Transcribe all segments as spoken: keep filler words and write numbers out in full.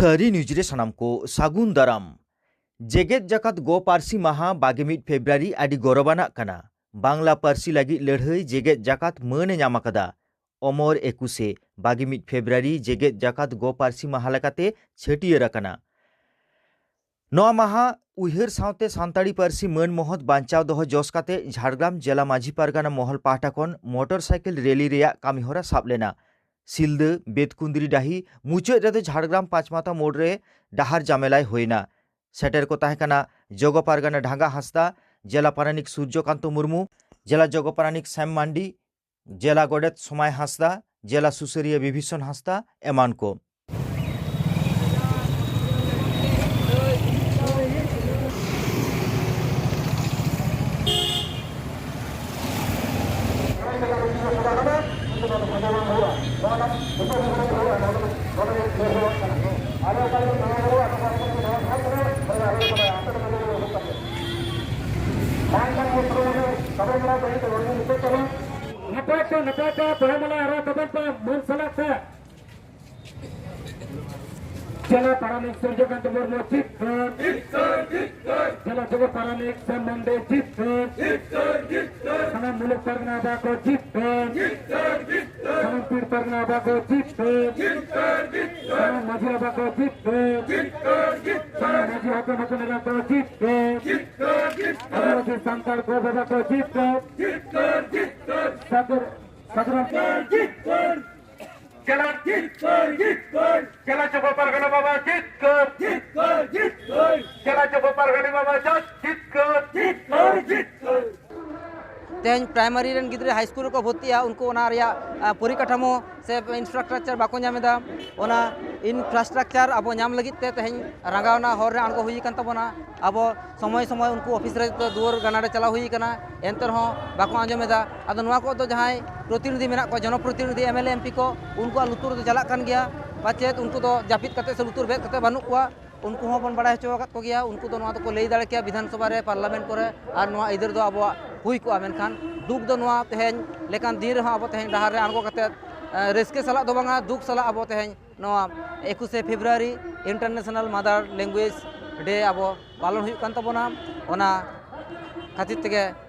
ᱥᱟᱹᱨᱤ ᱱᱤᱭᱩᱡᱽ ᱨᱮ ᱥᱟᱱᱟᱢ ᱠᱚ ᱥᱟᱹᱜᱩᱱ ᱫᱟᱨᱟᱢ᱾ ᱡᱮᱜᱮᱛ ᱡᱟᱠᱟᱛ ᱜᱚ ᱯᱟᱹᱨᱥᱤ ᱢᱟᱦᱟ ᱵᱟᱜᱮ ᱢᱤᱫ ᱯᱷᱮᱵᱽᱨᱩᱣᱟᱨᱤ ᱟᱹᱰᱤ ᱜᱚᱨᱚᱵᱟᱱᱟᱜ ᱠᱟᱱᱟ᱾ ᱵᱟᱝᱞᱟ ᱯᱟᱹᱨᱥᱤ ᱞᱟᱹᱜᱤᱫ ᱞᱟᱹᱲᱦᱟᱹᱭ ᱡᱮᱜᱮᱛ ᱡᱟᱠᱟᱛ ᱢᱟᱹᱱ ᱮ ᱧᱟᱢ ᱟᱠᱟᱫᱟ᱾ ᱚᱢᱚᱨ ᱮᱠᱩᱥᱮ ᱵᱟᱜᱮ ᱢᱤᱫ ᱯᱷᱮᱵᱽᱨᱩᱣᱟᱨᱤ ᱡᱮᱜᱮᱛ ᱡᱟᱠᱟᱛ ᱜᱚ ᱯᱟᱹᱨᱥᱤ ᱢᱟᱦᱟ ᱞᱮᱠᱟᱛᱮ ᱪᱷᱟᱹᱴᱭᱟᱹᱨ ᱟᱠᱟᱱᱟ᱾ ᱱᱚᱣᱟ ᱢᱟᱦᱟ ᱩᱭᱦᱟᱹᱨ ᱥᱟᱶᱛᱮ ᱥᱟᱱᱛᱟᱲᱤ ᱯᱟᱹᱨᱥᱤ ᱢᱟᱹᱱ ᱢᱚᱦᱚᱛ ᱵᱟᱧᱪᱟᱣ ᱫᱚᱦᱚ ᱡᱚᱥ ᱠᱟᱛᱮ ᱡᱷᱟᱲᱜᱨᱟᱢ ᱡᱮᱞᱟ ᱢᱟᱹᱡᱷᱤ ᱯᱟᱨᱜᱟᱱᱟ ᱢᱚᱦᱚᱞ ᱯᱟᱦᱴᱟ ᱠᱷᱚᱱ ᱢᱚᱴᱚᱨ ᱥᱟᱭᱠᱮᱞ ᱨᱮᱞᱤ ᱨᱮᱭᱟᱜ ᱠᱟᱹᱢᱤᱦᱚᱨᱟ ᱥᱟᱵ ᱞᱮᱱᱟ᱾ ᱥᱤᱞᱫᱟᱹ ᱵᱮᱛᱠᱩᱸᱫᱽᱨᱤ ᱰᱟᱹᱦᱤ ᱢᱩᱪᱟᱹᱫ ᱨᱮᱫᱚ ᱡᱷᱟᱲᱜᱨᱟᱢ ᱯᱟᱸᱪᱢᱟᱛᱟ ᱢᱳᱲ ᱨᱮ ᱰᱟᱦᱟᱨ ᱡᱟᱢᱮᱞᱟᱭ ᱦᱩᱭᱱᱟ᱾ ᱥᱮᱴᱮᱨ ᱠᱚ ᱛᱟᱦᱮᱸ ᱠᱟᱱᱟ ᱡᱚᱜᱚ ᱯᱟᱨᱜᱟᱱᱟ ᱰᱷᱟᱸᱜᱟ ᱦᱟᱸᱥᱫᱟ, ᱡᱮᱞᱟ ᱯᱟᱨᱟᱱᱤᱠ ᱥᱩᱨᱡᱚᱠᱟᱱᱛᱚ ᱢᱩᱨᱢᱩ, ᱡᱮᱞᱟ ᱡᱚᱜᱚ ᱯᱟᱨᱟᱱᱤᱠ ᱥᱮᱢ ᱢᱟᱱᱰᱤ, ᱡᱮᱞᱟ ᱜᱚᱰᱮᱛ ᱥᱚᱢᱟᱭ ᱦᱟᱸᱥᱫᱟ, ᱡᱮᱞᱟ ᱥᱩᱥᱟᱹᱨᱤᱭᱟᱹ ᱵᱤᱵᱷᱤᱥᱚᱱ ᱦᱟᱸᱥᱫᱟ ᱮᱢᱟᱱ ᱠᱚ᱾ ᱱᱟᱯᱟᱭ ᱛᱮ, ᱱᱟᱯᱟᱭ ᱛᱮ ᱫᱚᱦᱚᱭ ᱢᱟᱞᱟ ᱟᱨᱟᱣ ᱛᱟᱵᱚᱱ ᱯᱮ ᱢᱟᱹᱱ ᱥᱟᱞᱟᱜ ᱛᱮ᱾ ᱡᱮᱞᱟ ᱯᱟᱨᱟᱱᱤᱠ ᱥᱩᱨᱡᱚᱠᱟᱱᱛ ᱢᱩᱨᱢᱩ ᱡᱤᱛᱠᱟᱹᱨ᱾ ᱡᱮᱞᱟ ᱡᱚᱜᱚ ᱯᱟᱨᱟᱱᱤᱠ ᱥᱮᱢ ᱢᱟᱱᱰᱤ ᱡᱤᱛᱠᱟᱹᱨ᱾ ᱥᱟᱱᱟᱢ ᱢᱩᱞᱩᱠ ᱯᱟᱨᱜᱟᱱᱟ ᱵᱟᱠᱚ ᱡᱤᱛᱠᱟᱹᱨ᱾ ᱥᱟᱱᱟᱢ ᱯᱤᱲ ᱯᱟᱨᱜᱟᱱᱟ ᱵᱟᱠᱚ ᱡᱤᱛᱠᱟᱹᱨ᱾ ᱥᱟᱱᱟᱢ ᱢᱟᱹᱡᱷᱤ ᱵᱟᱠᱚ ᱡᱤᱛᱠᱟᱹᱨ᱾ ᱥᱟᱱᱟᱢ ᱢᱟᱹᱡᱷᱤ ᱦᱚᱯᱚᱱ ᱦᱚᱯᱚᱱ ᱮᱨᱟ ᱠᱚ ᱡᱤᱛᱠᱟᱹᱨ᱾ ᱟᱹᱫᱤᱵᱟᱹᱥᱤ ᱥᱟᱱᱛᱟᱲ ᱠᱚ ᱵᱟᱵᱟ ᱠᱚ ᱡᱤᱛᱠᱟᱹᱨ᱾ ᱥᱟᱫᱷᱟᱨᱚᱱ, ᱥᱟᱫᱷᱟᱨᱚᱱ ᱡᱤᱛᱠᱟᱹᱨ᱾ ᱡᱮᱞᱟ ᱡᱤᱛᱠᱟᱹᱨ, ᱡᱤᱛᱠᱟᱹᱨ᱾ ᱡᱮᱞᱟ ᱡᱚᱜᱚ ᱯᱟᱨᱜᱟᱱᱟ ᱵᱟᱵᱟ ᱡᱤᱛᱠᱟᱹᱨ᱾ ᱡᱤᱛᱠᱟᱹᱨ, ᱡᱤᱛᱠᱟᱹᱨ᱾ ᱡᱮᱞᱟ ᱡᱚᱜᱚ ᱯᱟᱨᱜᱟᱱᱟ ᱵᱟᱵᱟ ᱡᱟᱥ ᱡᱤᱛᱠᱟᱹᱨ᱾ ᱡᱤᱛᱠᱟᱹᱨ, ᱡᱤᱛᱠᱟᱹᱨ᱾ ᱛᱮᱦᱮᱧ ᱯᱨᱟᱭᱢᱟᱨᱤ ᱨᱮᱱ ᱜᱤᱫᱽᱨᱟᱹ ᱦᱟᱭ ᱥᱠᱩᱞ ᱨᱮᱠᱚ ᱵᱷᱚᱨᱛᱤᱜᱼᱟ, ᱩᱱᱠᱩ ᱚᱱᱟ ᱨᱮᱭᱟᱜ, ᱟ, ᱯᱚᱨᱤᱠᱟᱴᱷᱟᱢᱳ ᱥᱮ ᱤᱱᱯᱷᱨᱟᱥᱴᱨᱟᱠᱪᱟᱨ ᱵᱟᱠᱚ ᱧᱟᱢ ᱮᱫᱟ᱾ ᱚᱱᱟ ᱤᱱᱯᱷᱨᱟᱥᱴᱨᱟᱠᱪᱟᱨ ᱟᱵᱚ ᱧᱟᱢ ᱞᱟᱹᱜᱤᱫ ᱛᱮ ᱛᱮᱦᱮᱧ ᱨᱟᱸᱜᱟᱣᱱᱟ ᱦᱚᱨ ᱨᱮ ᱟᱬᱜᱚ ᱦᱩᱭ ᱟᱠᱟᱱ ᱛᱟᱵᱚᱱᱟ᱾ ᱟᱵᱚ ᱥᱚᱢᱚᱭ ᱥᱚᱢᱚᱭ ᱩᱱᱠᱩ ᱚᱯᱷᱤᱥ ᱨᱮ ᱫᱩᱣᱟᱹᱨ ᱜᱟᱱᱟᱰᱮ ᱪᱟᱞᱟᱣ ᱦᱩᱭ ᱟᱠᱟᱱᱟ, ᱮᱱᱛᱮ ᱨᱮᱦᱚᱸ ᱵᱟᱠᱚ ᱟᱸᱡᱚᱢ ᱮᱫᱟ᱾ ᱟᱫᱚ ᱱᱚᱣᱟ ᱠᱚ ᱫᱚ ᱡᱟᱦᱟᱸᱭ ᱯᱨᱚᱛᱤᱱᱤᱫᱷᱤ ᱢᱮᱱᱟᱜ ᱠᱚᱣᱟ, ᱡᱚᱱᱚᱯᱨᱚᱛᱤᱱᱤᱫᱷᱤ, M L A, M P ᱠᱚ, ᱩᱱᱠᱩᱣᱟᱜ ᱞᱩᱛᱩᱨ ᱫᱚ ᱪᱟᱞᱟᱜ ᱠᱟᱱ ᱜᱮᱭᱟ᱾ ᱯᱟᱪᱮᱫ ᱩᱱᱠᱩ ᱫᱚ ᱡᱟᱹᱯᱤᱫ ᱠᱟᱛᱮ ᱥᱮ ᱞᱩᱛᱩᱨ ᱵᱮᱫ ᱠᱟᱛᱮ ᱵᱟᱹᱱᱩᱜ ᱠᱚᱣᱟ, ᱩᱱᱠᱩ ᱦᱚᱸ ᱵᱚᱱ ᱵᱟᱲᱟᱭ ᱦᱚᱪᱚ ᱟᱠᱟᱫ ᱠᱚᱜᱮᱭᱟ᱾ ᱩᱱᱠᱩ ᱫᱚ ᱱᱚᱣᱟ ᱫᱚᱠᱚ ᱞᱟᱹᱭ ᱫᱟᱲᱮ ᱠᱮᱭᱟ ᱵᱤᱫᱷᱟᱱ ᱥᱚᱵᱷᱟ ᱨᱮ, ᱯᱟᱨᱞᱟᱢᱮᱱᱴ ᱠᱚᱨᱮ, ᱟᱨ ᱱᱚᱣᱟ ᱟᱹᱭᱫᱟᱹᱨ ᱫᱚ ᱟᱵᱚᱣᱟᱜ ᱦᱩᱭ ᱠᱚᱜᱼᱟ᱾ ᱢᱮᱱᱠᱷᱟᱱ ᱫᱩᱠ ᱫᱚ ᱱᱚᱣᱟ ᱛᱮᱦᱮᱧ ᱞᱮᱠᱟᱱ ᱫᱤᱱ ᱨᱮᱦᱚᱸ ᱟᱵᱚ ᱛᱮᱦᱮᱧ ᱰᱟᱦᱟᱨ ᱨᱮ ᱟᱬᱜᱚ ᱠᱟᱛᱮ, ᱮ, ᱨᱟᱹᱥᱠᱟᱹ ᱥᱟᱞᱟᱜ ᱫᱚ ᱵᱟᱝᱟ, ᱫᱩᱠ ᱥᱟᱞᱟᱜ ᱟᱵᱚ ᱛᱮᱦᱮᱧ ᱱᱚᱣᱟ ᱮᱠᱩᱥᱮ February International Mother Language Day ᱟᱵᱚ ᱯᱟᱞᱚᱱ ᱦᱩᱭᱩᱜ ᱠᱟᱱ ᱛᱟᱵᱚᱱᱟ᱾ ᱚᱱᱟ ᱠᱷᱟᱹᱛᱤᱨ ᱛᱮᱜᱮ,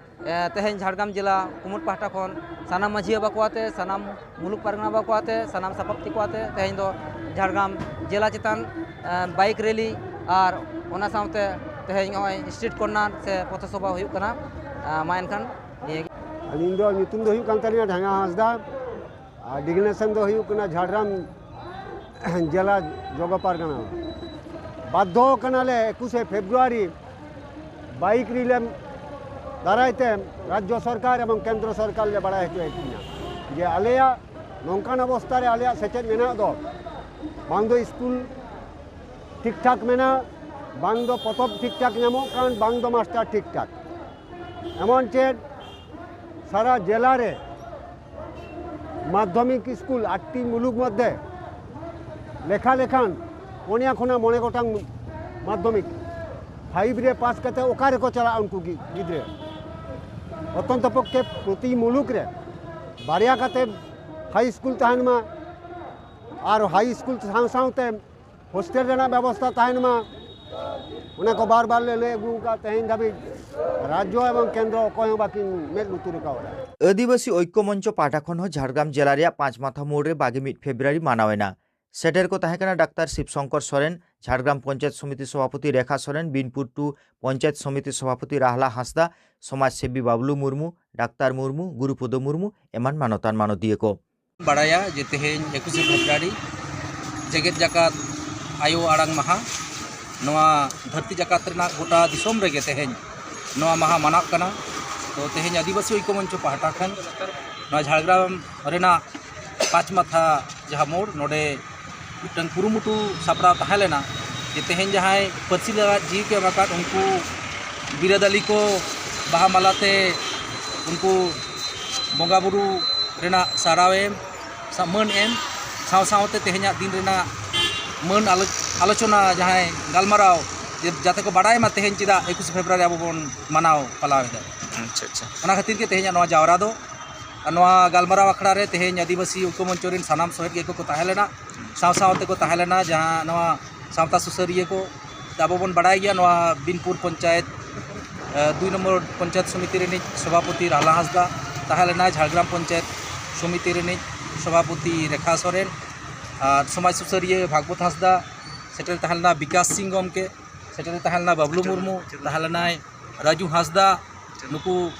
ᱮ, ᱛᱮᱦᱮᱧ ᱡᱷᱟᱲᱜᱨᱟᱢ ᱡᱮᱞᱟ ᱠᱩᱢᱩᱴ ᱯᱟᱦᱴᱟ ᱠᱷᱚᱱ ᱥᱟᱱᱟᱢ ᱢᱟᱹᱡᱷᱤ ᱵᱟᱵᱟ ᱠᱚ ᱟᱛᱮ, ᱥᱟᱱᱟᱢ ᱢᱩᱞᱩᱠ ᱯᱟᱨᱜᱟᱱᱟ ᱵᱟᱵᱟ ᱠᱚ ᱟᱛᱮ, ᱥᱟᱱᱟᱢ ᱥᱟᱯᱟᱵᱛᱤ ᱠᱚ ᱟᱛᱮ ᱛᱮᱦᱮᱧ ᱫᱚ ᱡᱷᱟᱲᱜᱨᱟᱢ ᱡᱮᱞᱟ ᱪᱮᱛᱟᱱ, ᱮ, ᱵᱟᱭᱤᱠ ᱨᱮᱞᱤ ᱟᱨ ᱚᱱᱟ ᱥᱟᱶᱛᱮ ᱛᱮᱦᱮᱧ ᱱᱚᱜᱼᱚᱭ street corner ᱥᱮ ᱯᱚᱛᱷᱚ ᱥᱚᱵᱷᱟ ᱦᱩᱭᱩᱜ ᱠᱟᱱᱟ᱾ ᱮ, ᱢᱟ ᱮᱱᱠᱷᱟᱱ ᱱᱤᱭᱟᱹ ᱜᱮ᱾ ᱟᱹᱞᱤᱧ ᱫᱚ ᱧᱩᱛᱩᱢ ᱫᱚ ᱦᱩᱭᱩᱜ ᱠᱟᱱ ᱛᱟᱹᱞᱤᱧᱟ ᱰᱷᱟᱝᱜᱟ ᱦᱟᱸᱥᱫᱟ᱾ ᱟᱨ ᱰᱤᱜᱽᱱᱮᱥᱚᱱ ᱫᱚ ᱦᱩᱭᱩᱜ ᱠᱟᱱᱟ ᱡᱷᱟᱲᱜᱨᱟᱢ ᱡᱮᱞᱟ ᱡᱚᱜᱚ ᱯᱟᱨᱜᱟᱱᱟ᱾ ᱵᱟᱫᱽᱫᱷᱚ ᱠᱟᱱᱟᱞᱮ ᱮᱠᱩᱥᱮ ᱯᱷᱮᱵᱽᱨᱩᱣᱟᱨᱤ ᱵᱟᱭᱤᱠ ᱨᱤᱞᱮ ᱫᱟᱨᱟᱭ ᱛᱮ ᱨᱟᱡᱽᱡᱚ ᱥᱚᱨᱠᱟᱨ ᱮᱵᱚᱝ ᱠᱮᱱᱫᱨᱚ ᱥᱚᱨᱠᱟᱨ ᱞᱮ ᱵᱟᱲᱟᱭ ᱦᱚᱪᱚᱭᱮᱫ ᱠᱤᱱᱟ ᱡᱮ ᱟᱞᱮᱭᱟᱜ ᱱᱚᱝᱠᱟᱱ ᱚᱵᱚᱥᱛᱷᱟ ᱨᱮ ᱟᱞᱮᱭᱟᱜ ᱥᱮᱪᱮᱫ ᱢᱮᱱᱟᱜ ᱫᱚ, ᱵᱟᱝ ᱫᱚ ᱥᱠᱩᱞ ᱴᱷᱤᱠ ᱴᱷᱟᱠ ᱢᱮᱱᱟᱜ, ᱵᱟᱝ ᱫᱚ ᱯᱚᱛᱚᱵ ᱴᱷᱤᱠ ᱴᱷᱟᱠ ᱧᱟᱢᱚᱜ ᱠᱟᱱ, ᱵᱟᱝ ᱫᱚ ᱢᱟᱥᱴᱟᱨ ᱴᱷᱤᱠ ᱴᱷᱟᱠ᱾ ᱮᱢᱚᱱ ᱪᱮᱫ ᱥᱟᱨᱟ ᱡᱮᱞᱟ ᱨᱮ ᱢᱟᱫᱽᱫᱷᱚᱢᱤᱠ ᱥᱠᱩᱞ ᱟᱴᱴᱤ ᱢᱩᱞᱩᱠ ᱢᱚᱫᱽᱫᱷᱮ ᱞᱮᱠᱷᱟ ᱞᱮᱠᱷᱟᱱ ᱯᱩᱱᱭᱟ ᱠᱷᱚᱱᱟᱜ ᱢᱚᱬᱮ ᱜᱚᱴᱟᱝ ᱢᱟᱫᱽᱫᱷᱚᱢᱤᱠ ᱯᱷᱟᱭᱤᱵᱷ ᱨᱮ ᱯᱟᱥ ᱠᱟᱛᱮ ᱚᱠᱟ ᱨᱮᱠᱚ ᱪᱟᱞᱟᱜᱼᱟ ᱩᱱᱠᱩ ᱜᱤ-, ᱜᱤᱫᱽᱨᱟᱹ? ᱚᱛᱚᱱᱛᱚ ᱯᱚᱠᱠᱷᱮ ᱯᱨᱚᱛᱤ ᱢᱩᱞᱩᱠ ᱨᱮ ᱵᱟᱨᱭᱟ ᱠᱟᱛᱮ ᱦᱟᱭ ᱥᱠᱩᱞ ᱛᱟᱦᱮᱱ ᱢᱟ, ᱟᱨ ᱦᱟᱭ ᱥᱠᱩᱞ ᱥᱟᱶ ᱥᱟᱶᱛᱮ ᱦᱳᱥᱴᱮᱞ ᱨᱮᱱᱟᱜ ᱵᱮᱵᱚᱥᱛᱷᱟ ᱛᱟᱦᱮᱱ ᱢᱟ, ᱚᱱᱟ ᱠᱚ ᱵᱟᱨ ᱵᱟᱨ ᱞᱮ ᱞᱟᱹᱭ ᱟᱹᱜᱩ ᱟᱠᱟᱫ, ᱛᱮᱦᱮᱧ ᱫᱷᱟᱹᱵᱤᱡ ᱨᱟᱡᱽᱡᱚ ᱮᱵᱚᱝ ᱠᱮᱱᱫᱨᱚ ᱚᱠᱚᱭ ᱦᱚᱸ ᱵᱟᱹᱠᱤᱱ ᱢᱮᱫ ᱞᱩᱛᱩᱨ ᱟᱠᱟᱣᱫᱟ᱾ ᱟᱹᱫᱤᱵᱟᱹᱥᱤ ᱳᱭᱠᱚ ᱢᱚᱧᱪᱚ ᱯᱟᱦᱴᱟ ᱠᱷᱚᱱ ᱦᱚᱸ ᱡᱷᱟᱲᱜᱨᱟᱢ ᱡᱮᱞᱟ ᱨᱮᱭᱟᱜ ᱯᱟᱸᱪ ᱢᱟᱛᱷᱟ ᱢᱳᱲ ᱨᱮ ᱵᱟᱜᱮ ᱢᱤᱫ ᱯᱷᱮᱵᱽᱨᱩᱣᱟᱨᱤ ᱢᱟᱱᱟᱣ ᱮᱱᱟ᱾ ᱥᱮᱴᱮᱨ ᱠᱚ ᱛᱟᱦᱮᱸ ᱠᱟᱱᱟ ᱰᱟᱠᱛᱟᱨ ᱥᱤᱵ ᱥᱚᱝᱠᱚᱨ ᱥᱚᱨᱮᱱ, ᱡᱷᱟᱲᱜᱨᱟᱢ ᱯᱚᱧᱪᱟᱭᱮᱛ ᱥᱚᱢᱤᱛᱤ ᱥᱚᱵᱷᱟᱯᱚᱛᱤ ᱨᱮᱠᱷᱟ ᱥᱚᱨᱮᱱ, ᱵᱤᱱᱯᱩᱨ ᱴᱩ ᱯᱚᱧᱪᱟᱭᱮᱛ ᱥᱚᱢᱤᱛᱤ ᱥᱚᱵᱷᱟᱯᱚᱛᱤ ᱨᱟᱦᱞᱟ ᱦᱟᱸᱥᱫᱟ, ᱥᱚᱢᱟᱡᱽ ᱥᱮᱵᱤ ᱵᱟᱵᱞᱩ ᱢᱩᱨᱢᱩ, ᱰᱟᱠᱛᱟᱨ ᱢᱩᱨᱢᱩ, ᱜᱩᱨᱩᱯᱚᱫᱚ ᱢᱩᱨᱢᱩ ᱮᱢᱟᱱ ᱢᱟᱱᱚᱛᱟᱱ ᱢᱟᱱᱚᱛᱤᱭᱟᱹ ᱠᱚ᱾ ᱵᱟᱲᱟᱭᱟ ᱡᱮ ᱛᱮᱦᱮᱧ ᱮᱠᱩᱥᱮ ᱯᱷᱮᱵᱽᱨᱩᱣᱟᱨᱤ ᱡᱮᱜᱮᱛ ᱡᱟᱠᱟᱛ ᱟᱭᱳ ᱟᱲᱟᱝ ᱢᱟᱦᱟ᱾ ᱱᱚᱣᱟ ᱫᱷᱟᱹᱨᱛᱤ ᱡᱟᱠᱟᱛ ᱨᱮᱱᱟᱜ ᱜᱚᱴᱟ ᱫᱤᱥᱚᱢ ᱨᱮᱜᱮ ᱛᱮᱦᱮᱧ ᱱᱚᱣᱟ ᱢᱟᱦᱟ ᱢᱟᱱᱟᱜ ᱠᱟᱱᱟ᱾ ᱛᱚ, ᱛᱮᱦᱮᱧ ᱟᱹᱫᱤᱵᱟᱹᱥᱤ ᱳᱭᱠᱚ ᱢᱚᱧᱪᱚ ᱯᱟᱦᱴᱟ ᱠᱷᱚᱱ ᱱᱚᱣᱟ ᱡᱷᱟᱲᱜᱨᱟᱢ ᱨᱮᱱᱟᱜ ᱯᱟᱸᱪ ᱢᱟᱛᱷᱟ ᱡᱟᱦᱟᱸ ᱢᱳᱲ, ᱱᱚᱰᱮ ᱢᱤᱫᱴᱟᱝ ᱠᱩᱨᱩᱢᱩᱴᱩ ᱥᱟᱯᱲᱟᱣ ᱛᱟᱦᱮᱸ ᱞᱮᱱᱟ ᱡᱮ ᱛᱮᱦᱮᱧ ᱡᱟᱦᱟᱸᱭ ᱯᱟᱹᱨᱥᱤ ᱞᱟᱹᱜᱤᱫ ᱡᱤᱣᱤ ᱠᱚ ᱮᱢ ᱟᱠᱟᱫ ᱩᱱᱠᱩ ᱵᱤᱨᱟᱹᱫᱟᱹᱞᱤ ᱠᱚ ᱵᱟᱦᱟ ᱢᱟᱞᱟ ᱛᱮ ᱩᱱᱠᱩ ᱵᱚᱸᱜᱟ ᱵᱩᱨᱩ ᱨᱮᱱᱟᱜ ᱥᱟᱨᱦᱟᱣ ᱮᱢ, ᱥᱟ-, ᱢᱟᱹᱱ ᱮᱢ, ᱥᱟᱶ ᱥᱟᱶᱛᱮ ᱛᱮᱦᱮᱧᱟᱜ ᱫᱤᱱ ᱨᱮᱱᱟᱜ ᱢᱟᱹᱱ ᱟᱞᱳ-, ᱟᱞᱳᱪᱚᱱᱟ, ᱡᱟᱦᱟᱸᱭ ᱜᱟᱞᱢᱟᱨᱟᱣ, ᱡᱮ, ᱡᱟᱛᱮ ᱠᱚ ᱵᱟᱰᱟᱭ ᱢᱟ ᱛᱮᱦᱮᱧ ᱪᱮᱫᱟᱜ ᱮᱠᱩᱥᱮ ᱯᱷᱮᱵᱽᱨᱩᱣᱟᱨᱤ ᱟᱵᱚ ᱵᱚᱱ ᱢᱟᱱᱟᱣ ᱯᱟᱞᱟᱣ ᱮᱫᱟ᱾ ᱟᱪᱪᱷᱟ, ᱟᱪᱪᱷᱟ᱾ ᱚᱱᱟ ᱠᱷᱟᱹᱛᱤᱨ ᱜᱮ ᱛᱮᱦᱮᱧᱟᱜ ᱱᱚᱣᱟ ᱡᱟᱣᱨᱟ ᱫᱚ᱾ ᱱᱚᱣᱟ ᱜᱟᱞᱢᱟᱨᱟᱣ ᱟᱠᱷᱲᱟ ᱨᱮ ᱛᱮᱦᱮᱧ ᱟᱹᱫᱤᱵᱟᱹᱥᱤ ᱩᱱᱠᱩ ᱢᱚᱧᱪᱚ ᱨᱮᱱ ᱥᱟᱱᱟᱢ ᱥᱚᱦᱮᱫ ᱜᱮᱠᱚ ᱛᱟᱦᱮᱸ ᱞᱮᱱᱟ, ᱥᱟᱶ ᱥᱟᱶ ᱛᱮᱠᱚ ᱛᱟᱦᱮᱸ ᱞᱮᱱᱟ ᱡᱟᱦᱟᱸ ᱱᱚᱣᱟ ᱥᱟᱶᱛᱟ ᱥᱩᱥᱟᱹᱨᱤᱭᱟᱹ ᱠᱚ᱾ ᱟᱵᱚ ᱵᱚᱱ ᱵᱟᱲᱟᱭ ᱜᱮᱭᱟ, ᱱᱚᱣᱟ ᱵᱤᱱᱯᱩᱨ ᱯᱚᱧᱪᱟᱭᱮᱛ ᱫᱩᱭ ᱱᱚᱢᱵᱚᱨ ᱯᱚᱧᱪᱟᱭᱮᱛ ᱥᱚᱢᱤᱛᱤ ᱨᱤᱱᱤᱡ ᱥᱚᱵᱷᱟᱯᱚᱛᱤ ᱨᱟᱦᱞᱟ ᱦᱟᱸᱥᱫᱟ ᱛᱟᱦᱮᱸ ᱞᱮᱱᱟᱭ, ᱡᱷᱟᱲᱜᱨᱟᱢ ᱯᱚᱧᱪᱟᱭᱮᱛ ᱥᱚᱢᱤᱛᱤ ᱨᱤᱱᱤᱡ ᱥᱚᱵᱷᱟᱯᱚᱛᱤ ᱨᱮᱠᱷᱟ ᱥᱚᱨᱮᱱ, ᱟᱨ ᱥᱚᱢᱟᱡᱽ ᱥᱩᱥᱟᱹᱨᱤᱭᱟᱹ ᱵᱷᱟᱜᱽᱵᱚᱛ ᱦᱟᱸᱥᱫᱟ, ᱥᱮᱴᱮᱨ ᱛᱟᱦᱮᱸ ᱞᱮᱱᱟ ᱵᱤᱠᱟᱥ ᱥᱤᱝ ᱜᱚᱢᱠᱮ, ᱥᱮᱴᱮᱨ ᱛᱟᱦᱮᱸ ᱞᱮᱱᱟ ᱵᱟᱵᱞᱩ ᱢᱩᱨᱢᱩ, ᱛᱟᱦᱮᱸ ᱞᱮᱱᱟᱭ ᱨᱟᱡᱩ ᱦᱟᱸᱥᱫᱟ᱾ ᱱᱩᱠᱩ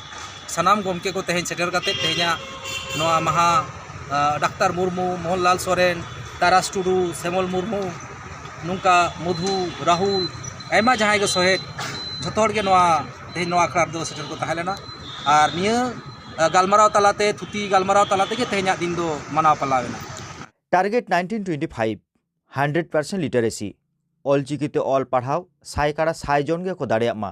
ᱥᱟᱱᱟᱢ ᱜᱚᱢᱠᱮ ᱠᱚ ᱛᱮᱦᱮᱧ ᱥᱮᱴᱮᱨ ᱠᱟᱛᱮ ᱛᱮᱦᱮᱧᱟᱜ ᱱᱚᱣᱟ ᱢᱟᱦᱟ, ᱰᱟᱠᱛᱟᱨ ᱢᱩᱨᱢᱩ, ᱢᱳᱦᱚᱱᱞᱟᱞ ᱥᱚᱨᱮᱱ, ᱛᱟᱨᱟᱥ ᱴᱩᱰᱩ, ᱥᱮᱢᱚᱞ ᱢᱩᱨᱢᱩ, ᱱᱚᱝᱠᱟ ᱢᱚᱫᱷᱩ, ᱨᱟᱦᱩᱞ, ᱟᱭᱢᱟ ᱡᱟᱦᱟᱸᱭ ᱜᱮ ᱥᱚᱦᱮᱫ, ᱡᱷᱚᱛᱚ ᱦᱚᱲ ᱜᱮ ᱱᱚᱣᱟ ᱛᱮᱦᱮᱧ ᱱᱚᱣᱟ ᱟᱠᱷᱲᱟ ᱨᱮᱫᱚ ᱥᱮᱴᱮᱨ ᱠᱚ ᱛᱟᱦᱮᱸ ᱞᱮᱱᱟ᱾ ᱟᱨ ᱱᱤᱭᱟᱹ ᱜᱟᱞᱢᱟᱨᱟᱣ ᱛᱟᱞᱟᱛᱮ, ᱛᱷᱩᱛᱤ ᱜᱟᱞᱢᱟᱨᱟᱣ ᱛᱟᱞᱟ ᱛᱮᱜᱮ ᱛᱮᱦᱮᱧᱟᱜ ᱫᱤᱱ ᱫᱚ ᱢᱟᱱᱟᱣ ᱯᱟᱞᱟᱣ ᱮᱱᱟ᱾ Target nineteen twenty-five, hundred percent literacy, ᱚᱞᱪᱤᱠᱤᱛᱮ ᱚᱞ ᱯᱟᱲᱦᱟᱣ ᱥᱟᱭ ᱠᱟᱲᱟ ᱥᱟᱭ ᱡᱚᱱ ᱜᱮᱠᱚ ᱫᱟᱲᱮᱭᱟᱜ ᱢᱟ,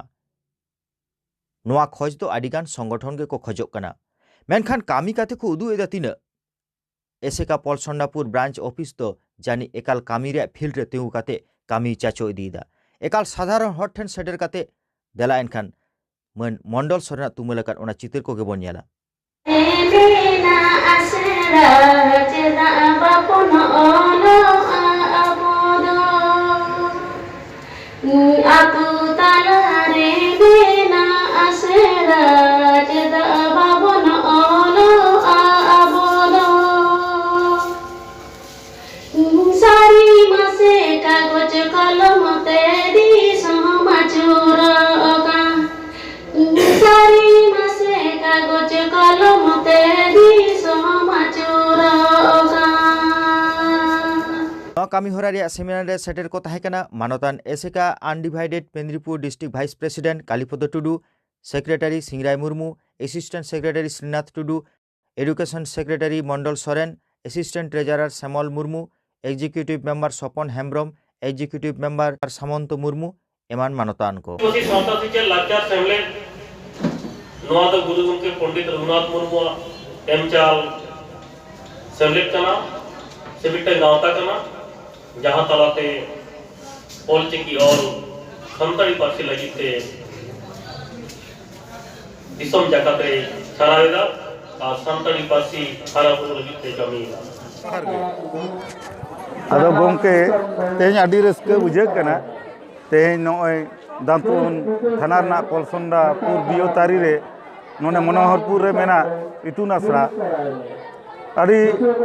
ᱱᱚᱣᱟ ᱠᱷᱚᱡᱽ ᱫᱚ ᱟᱹᱰᱤᱜᱟᱱ ᱥᱚᱝᱜᱚᱴᱷᱚᱱ ᱜᱮᱠᱚ ᱠᱷᱚᱡᱚᱜ ᱠᱟᱱᱟ᱾ ᱢᱮᱱᱠᱷᱟᱱ ᱠᱟᱹᱢᱤ ᱠᱟᱛᱮ ᱠᱚ ᱩᱫᱩᱜ ᱮᱫᱟ ᱛᱤᱱᱟᱹᱜ? ᱮᱥᱮᱠᱟ ᱯᱚᱞᱥᱚᱱᱱᱟᱯᱩᱨ ᱵᱨᱟᱧᱪ ᱚᱯᱷᱤᱥ ᱫᱚ ᱡᱟᱹᱱᱤᱡ ᱮᱠᱟᱞ ᱠᱟᱹᱢᱤ ᱨᱮᱭᱟᱜ ᱯᱷᱤᱞᱰ ᱨᱮ ᱛᱤᱸᱜᱩ ᱠᱟᱛᱮ ᱠᱟᱹᱢᱤ ᱪᱟᱪᱚ ᱤᱫᱤᱭᱮᱫᱟ᱾ ᱮᱠᱟᱞ ᱥᱟᱫᱷᱟᱨᱚᱱ ᱦᱚᱲ ᱴᱷᱮᱱ ᱥᱮᱴᱮᱨ ᱠᱟᱛᱮ, ᱫᱮᱞᱟ ᱮᱱᱠᱷᱟᱱ ᱢᱟᱹᱱ ᱢᱚᱱᱰᱚᱞ ᱥᱚᱨᱮᱱᱟᱜ ᱛᱩᱢᱟᱹᱞ ᱟᱠᱟᱱ ᱚᱱᱟ ᱪᱤᱛᱟᱹᱨ ᱠᱚᱜᱮ ᱵᱚᱱ ᱧᱮᱞᱟ᱾ ᱢᱮᱱᱟᱜ ᱟᱥᱲᱟ, ᱪᱮᱫᱟᱜ ᱵᱟᱵᱚᱱ ᱚᱞᱚᱜᱼᱟ ᱟᱵᱚ ᱫᱚ? ᱟᱹᱛᱩ ᱛᱟᱞᱟᱨᱮ ᱢᱮᱱᱟᱜ ᱟᱥᱲᱟ, ᱪᱮᱫᱟᱜ ᱵᱟᱵᱚᱱ ᱚᱞᱚᱜᱼᱟ ᱟᱵᱚ ᱫᱚ? ᱥᱟᱹᱨᱤ ᱢᱟᱥᱮ ᱠᱟᱜᱚᱡᱽ ᱠᱚᱞᱚᱢ ᱛᱮ ᱫᱤᱥᱚᱢ ᱟᱹᱪᱩᱨᱚᱜ ᱠᱟᱱ᱾ ᱥᱟᱹᱨᱤ ᱢᱟᱥᱮ ᱠᱟᱜᱚᱡᱽ ᱠᱚᱞᱚᱢ ᱛᱮ ᱫᱤᱥᱚᱢ ᱟᱹᱪᱩᱨᱚᱜ ᱠᱟᱱ᱾ ᱱᱚᱣᱟ ᱠᱟᱹᱢᱤ ᱦᱚᱨᱟ ᱨᱮᱭᱟᱜ ᱥᱮᱢᱤᱱᱟᱨ ᱨᱮ ᱥᱮᱴᱮᱨ ᱠᱚ ᱛᱟᱦᱮᱸ ᱠᱟᱱᱟ ᱢᱟᱱᱚᱛᱟᱱ ᱮᱥᱮᱠᱟ undivided Medinipur district vice president Kalipada Tudu, secretary Singrai Murmu, assistant secretary Srinath Tudu, education secretary Mondal Soren, assistant treasurer Semol Murmu, executive member Sapon Hembrom, executive member Samanta Murmu ᱮᱢᱟᱱ ᱢᱟᱱᱚᱛᱟᱱ ᱠᱚ᱾ ᱟᱹᱫᱤᱵᱟᱹᱥᱤ ᱥᱟᱶᱛᱟ ᱥᱮᱪᱮᱫ ᱞᱟᱠᱪᱟᱨ ᱥᱮᱢᱞᱮᱫ, ᱱᱚᱣᱟ ᱫᱚ ᱜᱩᱨᱩ ᱜᱚᱢᱠᱮ ᱯᱚᱱᱰᱤᱛ ᱨᱚᱜᱷᱩᱱᱟᱛᱷ ᱢᱩᱨᱢᱩᱣᱟᱜ ᱮᱢ ᱪᱟᱞ ᱥᱮᱢᱞᱮᱫ ᱠᱟᱱᱟ, ᱥᱮ ᱢᱤᱫᱴᱟᱝ ᱜᱟᱶᱛᱟ ᱠᱟᱱᱟ, ᱡᱟᱦᱟᱸ ᱛᱟᱞᱟᱛᱮ ᱚᱞ ᱪᱤᱠᱤ ᱚᱞ ᱥᱟᱱᱛᱟᱲᱤ ᱯᱟᱹᱨᱥᱤ ᱞᱟᱹᱜᱤᱫ ᱛᱮ ᱫᱤᱥᱚᱢ ᱡᱟᱠᱟᱛ ᱨᱮ ᱪᱷᱟᱨᱟᱣ ᱮᱫᱟ᱾ ᱟᱨ ᱥᱟᱱᱛᱟᱲᱤ ᱯᱟᱹᱨᱥᱤ ᱦᱟᱨᱟ ᱵᱩᱨᱩ ᱞᱟᱹᱜᱤᱫ ᱛᱮ ᱠᱟᱹᱢᱤᱭᱮᱫᱟ᱾ ᱟᱫᱚ ᱜᱚᱢᱠᱮ, ᱛᱮᱦᱮᱧ ᱟᱹᱰᱤ ᱨᱟᱹᱥᱠᱟᱹ ᱵᱩᱡᱷᱟᱹᱜ ᱠᱟᱱᱟ᱾ ᱛᱮᱦᱮᱧ ᱱᱚᱜᱼᱚᱭ ᱫᱟᱱᱛᱩᱱ ᱛᱷᱟᱱᱟ ᱨᱮᱱᱟᱜ ᱠᱚᱞᱥᱚᱱᱰᱟ ᱯᱩᱨ ᱵᱤᱭᱚ ᱛᱟᱹᱨᱤ ᱨᱮ ᱱᱚᱰᱮ ᱢᱚᱱᱳᱦᱚᱨᱯᱩᱨ ᱨᱮ ᱢᱮᱱᱟᱜ ᱤᱛᱩᱱ ᱟᱥᱲᱟ, ᱟᱹᱰᱤ